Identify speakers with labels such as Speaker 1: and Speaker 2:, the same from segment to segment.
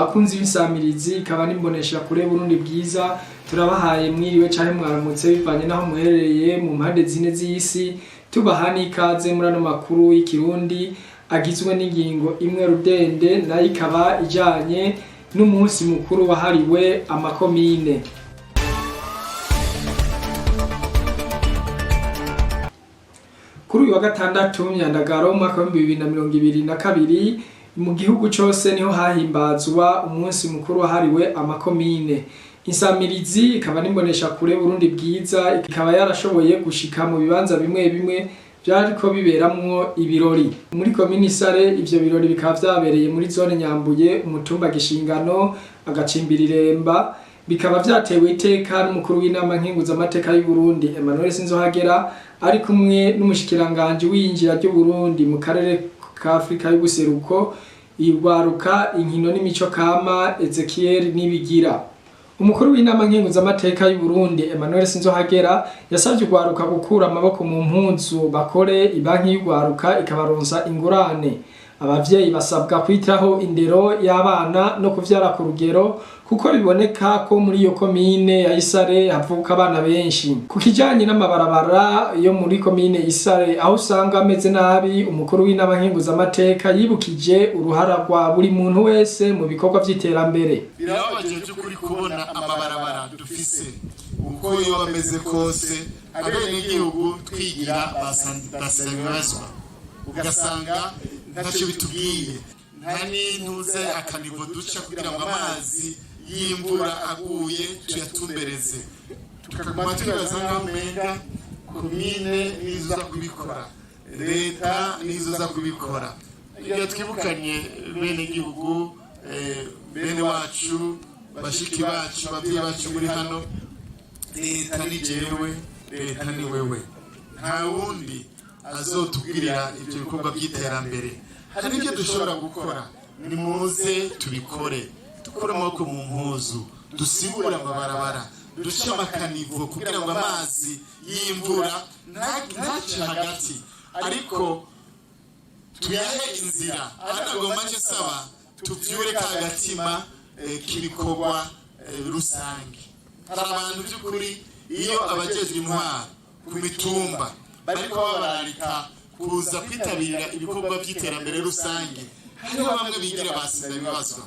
Speaker 1: Bakunzi b'insamirizi ikaba n'imbonesha kure Burundi Bwiza, turabahaye mwiriwe canke mwaramutse bivanye naho muherereye mu mpande zine z'isi. Tubaha n'ikaze muri ano makuru y'ikirundi agizwe n'ingingo imwe rudende, nayo ikaba ijanye n'umunsi mukuru wahariwe amakomine. Kuri uyu wa gatandatu Myandagaro umwaka w'2022, mu gihugu cose niho hahimbazwa umunsi mukuru wahariwe amakomine. Insamirizi ikaba n'imbonesha kure Burundi Bwiza ikaba yarashoboye gushika mu bibanza bimwe bimwe vyariko biberamwo ibirori. Muri komine Isare, ivyo birori bikaba vyabereye muri zone Nyambuye, umutumba Gishingano, agacimbiri Iremba, bikaba vyatewe iteka n'umukuru w'inama nkenguzamateka y'u Burundi Emmanuel Sinzohagera, ari kumwe n'umushikiranganji w'iyinjira ry'u Burundi mu karere ka Afrika y'ubuseruko, urwaruka, inkino n'imico kama, Ezekiel Nibigira. Umukuru w'inama nkenguzamateka y'u Burundi Emmanuel Sinzohagera yasavye urwaruka gukura amaboko mu mpuzu, bakore, ibanki y'urwaruka ikabaronsa ingurane. Abavyeyi basabwa kwitaho indero y'abana no kuvyara ku rugero, kuko biboneka ko muri iyo komine ya Isare havuka abana benshi. Ku kijanye n'amabarabara yo muri komine Isare, aho usanga ameze nabi, umukuru w'inama nkenguzamateka yibukije uruhara rwa buri muntu wese mu bikorwa vy'iterambere.
Speaker 2: Birababaje by'ukuri kubona amabarabara dufise uko yoba ameze kose, abenegihugu twigira basabibazwa, ugasanga ntacyo bitubwiye, nta n'intuze akanivo duca kugira ngo amazi y'imvura aguye tuyatumbereze. Tukaguma twibaza nk'aho umenga komine nizo uza kubikora, leta nizo uza kubikora. Igihe twibukanye bene gihugu, bene wacu, bashiki bacu, ababyeyi bacu muri hano, leta ni jewe, leta ni wewe, nta wundi azotubwirira ibyo bikorwa by'iterambere. Hari ibyo dushobora gukora, nimuze tubikore, dukure amaboko mu mpuzu, dusibure amabarabara, duce amakanivo kugira ngo amazi y'imvura ntace hagati, ariko tuyahe inzira. Ariko nce saba tuvyure ka gatima k'ibikorwa rusange. Hari abantu by'ukuri, iyo abajejwe intwaro ku mitumba bariko babararika kuza kwitabira ibikorwa by'iterambere rusange, hariho bamwe bigira basinda ibibazo.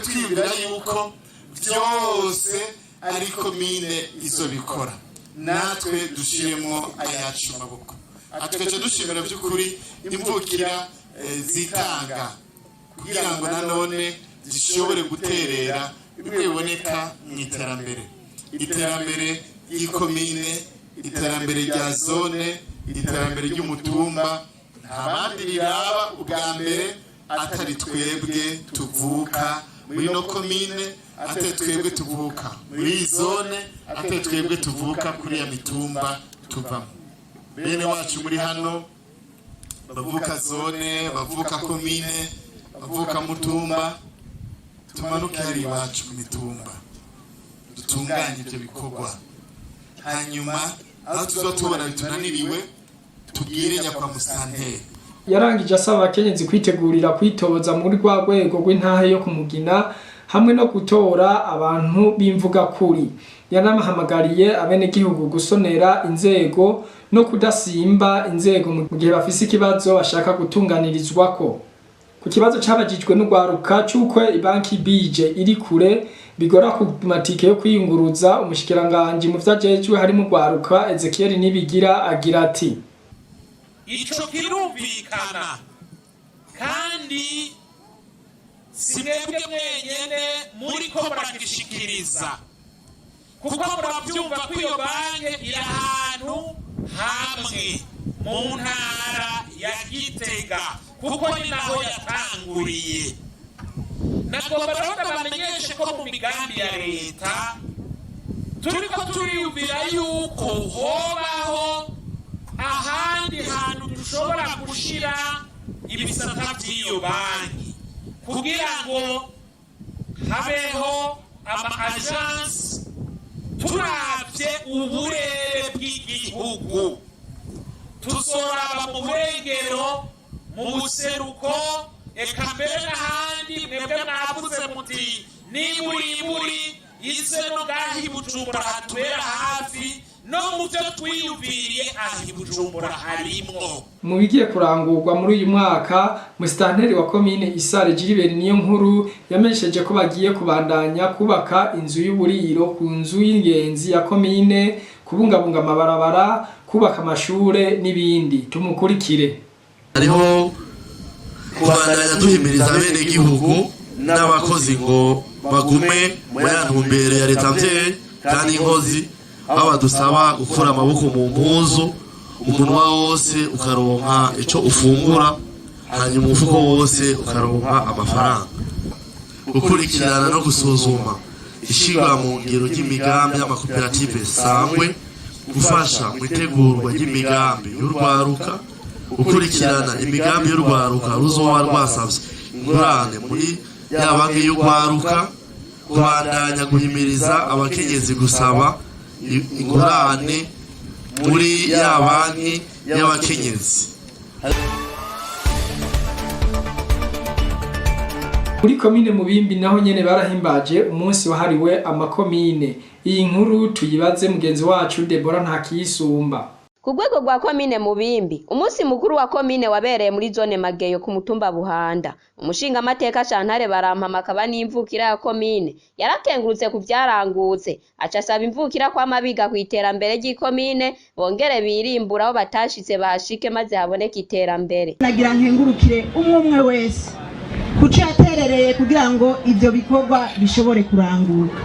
Speaker 2: Twiyumvira yuko byose ari komine izobikora, natwe dushiremo ayacu maboko. Atweje dushimira by'ukuri imvukira zitanga kugira ngo nanone zishobore guterera bimwe biboneka mu iterambere, iterambere ry'ikomine, iterambere rya zone, iterambere ry'umutumba. Nta bandi riraba ubwa mbere atari twebwe tuvuka muri no komine, atari twebwe tuvuka muri iyi zone, atari twebwe tuvuka kuri ya mitumba tuvamo. Bene wacu muri hano, bavuka zone, bavuka komine, bavuka mutumba, tumanuke hari iwacu ku mitumba, dutunganye ibyo bikorwa. Hanyuma aho tuza tubona bitunaniriwe, tubwire nyakwa musitanteri.
Speaker 1: Yarangije asaba abakenyezi kwitegurira kwitoza muri rwa rwego rw'intahe yo kumugina, hamwe no gutora abantu b'imvugakuri. Yanamahamagariye abenegihugu gusonera inzego no kudasimba inzego mu gihe bafise ikibazo bashaka gutunganirizwako. Ku kibazo cabajijwe n'urwaruka c'uko ibanki bije iri kure, bigora ku matike yo kwiyunguruza, umushikiranganji mu vyajejwe harimo urwaruka Ezekiel Nibigira agira ati:
Speaker 3: Ico kirumvikana, kandi si mwebwe mwenyene muriko muragishikiriza, kuko muravyumva ko iyo banki iri ahantu hamwe mu ntara ya Gitega, kuko ni naho yatanguriye. Nagomba rero ndabamenyeshe ko mu migambi ya leta turiko turiyumvira yuko hobaho ahandi hantu dushobora gushira ibisata by'iyo banki, kugira ngo habeho ama agence turavye uburere bw'igihugu. Tuzoraba mu burengero, mu buseruko, eka mbere n'ahandi. Kandi mwebwe mwavuze muti niburiburi ize no ngaha i Bujumbura hatubera hafi, no mu byo twiyumviriye aha i Bujumbura harimwo.
Speaker 1: Mu bigiye kurangurwa muri uyu mwaka, musitanteri wa komine Isare Gilbert Niyonkuru yamenyesheje ko bagiye kubandanya kubaka inzu y'uburiro ku nzu y'ingenzi ya komine, kubungabunga amabarabara, kubaka amashure n'ibindi. Tumukurikire.
Speaker 4: Hariho kubandanya duhimiriza abenegihugu n'abakozi ngo bagume muri ya ntumbero ya leta mvyeyi kandi inkozi, aho badusaba gukura amaboko mu mpuzu, umunwa wose ukaronka ico ufungura, hanyuma umufuko wose ukaronka amafaranga. Gukurikirana no gusuzuma ishirwa mu ngiro ry'imigambi y'amakoperative sangwe, gufasha mu itegurwa ry'imigambi y'urwaruka, gukurikirana imigambi y'urwaruka ruzoba rwasavye ingurane muri ya banki y'urwaruka, kubandanya guhimiriza abakenyezi gusaba ingurane muri ya banki y'abakenyezi.
Speaker 1: Muri komine Mubimbi naho nyene barahimbaje umunsi wahariwe amakomine. Iyi nkuru tuyibaze mugenzi wacu Debora Ntakiyisumba.
Speaker 5: Ku rwego rwa komine Mubimbi, umunsi mukuru wa komine wabereye muri zone Mageyo ku mutumba Buhanda. Umushingamateka Shantare Barampama akaba n'imvukira ya komine yarakengurutse ku vyarangutse, aca asaba imvukira kwama biga kw'iterambere ry'ikomine, bongere birimbure aho batashitse bahashike maze haboneke iterambere.
Speaker 6: Nagira nkengurukire umwe umwe wese kuco yaterereye kugira ngo ivyo bikorwa bishobore kuranguka.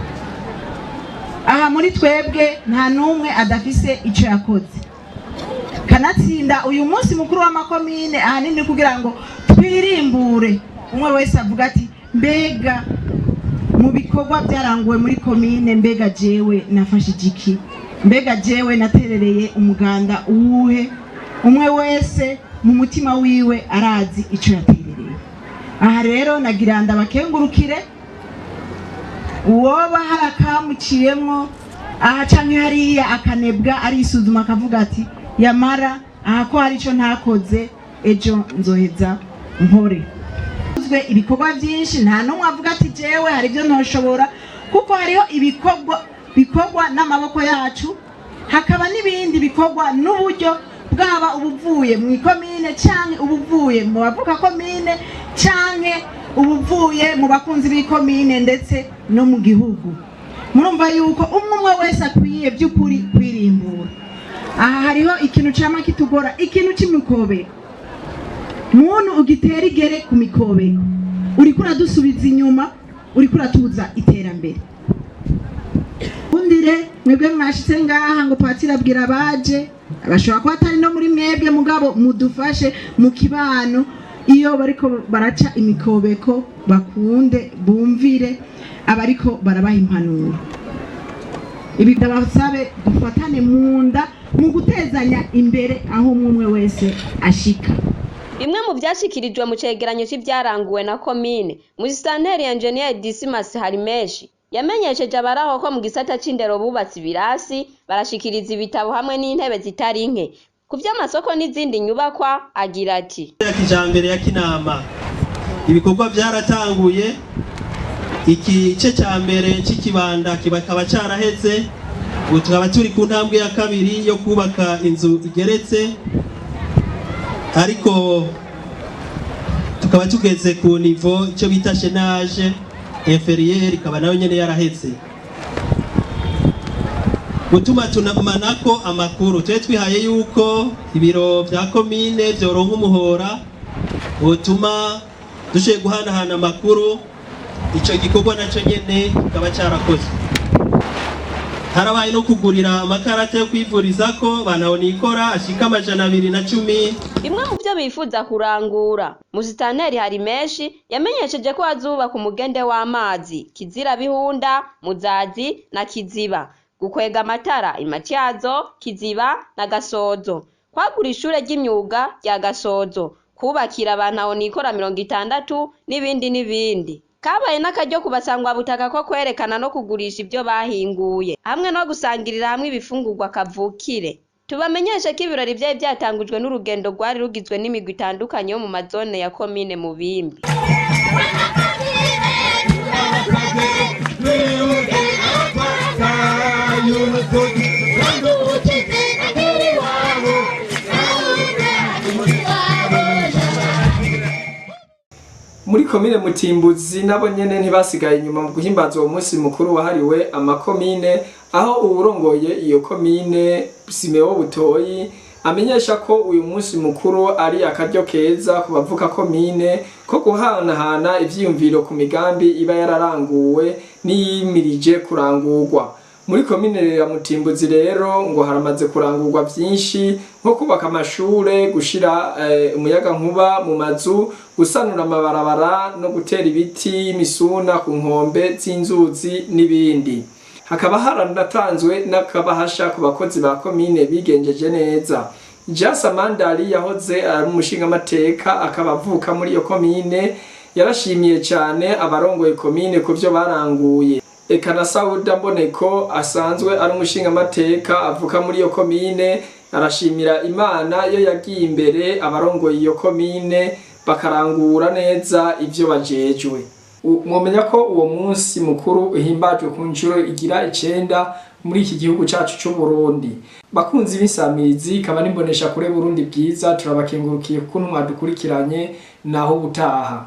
Speaker 6: Aha muri twebwe nta n'umwe adafise ico yakoze. Kanatsinda uyu munsi mukuru w'amakomine ahanini kugira ngo twirimbure, umwe wese avuga ati mbega mu bikorwa byaranguwe muri komine, mbega jewe nafashije iki, mbega jewe naterereye umuganda uwuhe? Umwe wese mu mutima wiwe arazi ico yaterereye. Aha rero nagira ndabakengurukire, uwoba hari akamuciyemwo aha canke hariya akanebwa arisuzuma akavuga ati yamara aha ko hari ico ntakoze, ejo nzoheza nkore. Ibikorwa byinshi nta n'umwe avuga ati jewe hari ibyo ntoshobora, kuko hariho ibikorwa bikorwa n'amaboko yacu, hakaba n'ibindi bikorwa n'uburyo bwaba ubuvuye mu ikomine canke ubuvuye mu bavuka komine canke ubuvuye mu bakunzi b'ikomine ndetse no mu gihugu. Murumva yuko umwe umwe wese akwiye by'ukuri kwirimbura. Aha hariho ikintu cama kitugora, ikintu c'imikobeko. Muntu ugitera igere ku mikobeko, uriko uradusubiza inyuma, uriko uratuza iterambere. Undire mwebwe mwashitse ngaha ngo patiri abwira abaje, bashobora kuba atari no muri mwebwe, mugabo mudufashe mu kibano iyo bariko baraca imikobeko bakunde bumvire abariko barabaha impanuro. Ibi ndabasabe dufatane mu nda mu gutezanya imbere aho umwe umwe wese ashika.
Speaker 5: Bimwe mu vyashikirijwe mu cegeranyo c'ivyaranguwe na komine, musitanteri Engineer Dismas Harimeshi yamenyesheje abaraho ko mu gisata c'indero bubatse ibirasi, barashikiriza ibitabo hamwe n'intebe zitari nke. Ku vy'amasoko n'izindi nyubakwa agira ati:
Speaker 7: Ya kijambere ya Kinama ibikorwa byaratanguye, igice ca mbere c'ikibanda kibakaba caraheze, ubu tukaba turi ku ntambwe ya kabiri yo kubaka inzu igeretse, ariko tukaba tugeze ku niveau icyo bita chaînage inférieur, ikaba nayo nyene yaraheze. Gutuma tunamanako amakuru, twe twihaye yuko ibiro vya komine vyoronka umuhora utuma dushoboye guhanahana amakuru, ico gikorwa naco nyene kikaba carakozwe. Harabaye no kugurira amakarata yo kwivurizako bantahonikora ashika 210.
Speaker 5: Bimwe mu vyo bifuza kurangura, musitanteri Harimeshi yamenyesheje ko azubaka umugende w'amazi Kizira Bihunda, Muzazi na Kiziba, gukwega amatara Imatyazo, Kiziba na Gasozo, kwagura ishure ry'imyuga rya Gasozo, kubakira bantahonikora 60 n'ibindi n'ibindi. Kabaye n'akaryo kubasangwa butaka ko kwerekana no kugurisha ibyo bahinguye hamwe no gusangirira hamwe ibifungurwa kavukire. Tubamenyeshe ko ibirori vyari vyatangujwe n'urugendo rwari rugizwe n'imigwi itandukanye yo mu mazone ya komine Mubimbi.
Speaker 1: Muri komine Mutimbuzi nabo nyene ntibasigaye inyuma mu guhimbaza uwo munsi mukuru wahariwe amakomine, aho uwurongoye iyo komine Simeo Butoyi amenyesha ko uyu munsi mukuru ari akaryo keza ku bavuka komine ko guhanahana ivyiyumviro ku migambi iba yararanguwe n'iyimirije kurangurwa. Muri komine ya Mutimbuzi rero ngo haramaze kurangurwa vyinshi nko kubaka amashure, gushira umuyagankuba mu mazu, gusanura amabarabara no gutera ibiti imisuna ku nkombe z'inzuzi n'ibindi. Hakaba haranatanzwe n'akabahasha ku bakozi ba komine bigenjeje neza. Jasa Mandari yahoze ari umushingamateka akaba avuka muri iyo komine, yarashimiye cyane abarongoye komine ku vyo baranguye. Eka na Sauda Mboneko asanzwe ari umushingamateka avuka muri iyo komine, arashimira Imana yo yagiye imbere abarongoye iyo komine bakarangura neza ivyo bajejwe. Mwomenya ko uwo munsi mukuru uhimbajwe ku nshuro igira 9 muri iki gihugu cacu c'u Burundi. Bakunzi b'insamirizi ikaba n'imbonesha kure Burundi bwiza, turabakengurukiye kuko mwadukurikiranye, naho ubutaha.